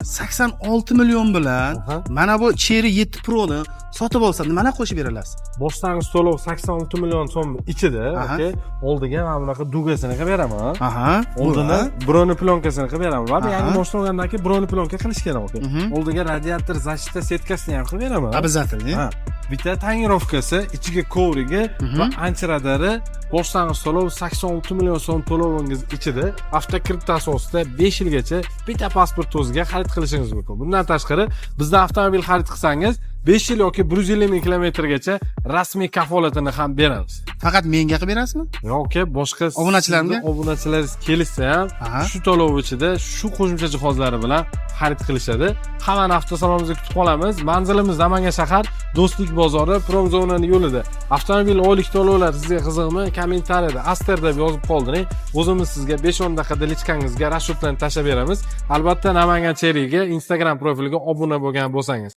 86 million bilan mana bu Chery 7 Pro'ni sotib olsam, nimalar qo'shib berasiz? Boshlang'ich to'lov 86 million so'm ichida, aka, oldiga mana bunaqa дуга sini qilib beraman. Oldini бронеплёнка sini qilib beraman va yangi moshina olgandan keyin бронеплёнка qilish kerak, aka. Oldiga radiator защита сетка sini ham qilib beraman. Обязательно. Ha, bitta тонировка si, ichiga коврик i va антирадar i boshlang'ich to'lov 86 million so'm to'lovingiz ichida avtokredit asosida 5 yilgacha bitta pasport o'ziga xarid qilishingiz mumkin. Bundan tashqari, bizdan avtomobil xarid qilsangiz, 5 yil yoki 150 ming kilometrgacha rasmiy kafolatini ham beramiz. Faqat menga qilib berasizmi? Yoki boshqa Obunachilarimga? sizni obunachilaringiz kelishsa ham, shu to'lov ichida shu qo'shimcha jihozlari bilan xarid qilishadi. Hammani avtosalonimizda kutib qolamiz. Manzilimiz Namangan shahar, Do'stlik bozori, Promzonani yo'lida. Avtomobil oylik to'lovlar sizga qiziqmi? Kommentariyada Aster deb yozib qoldiring. O'zimiz sizga 5-10 daqiqada личка ngizga расчет larni tashlab beramiz. Albatta, Namangan Cheryga Instagram profiliga obuna bo'lgan bo'lsangiz.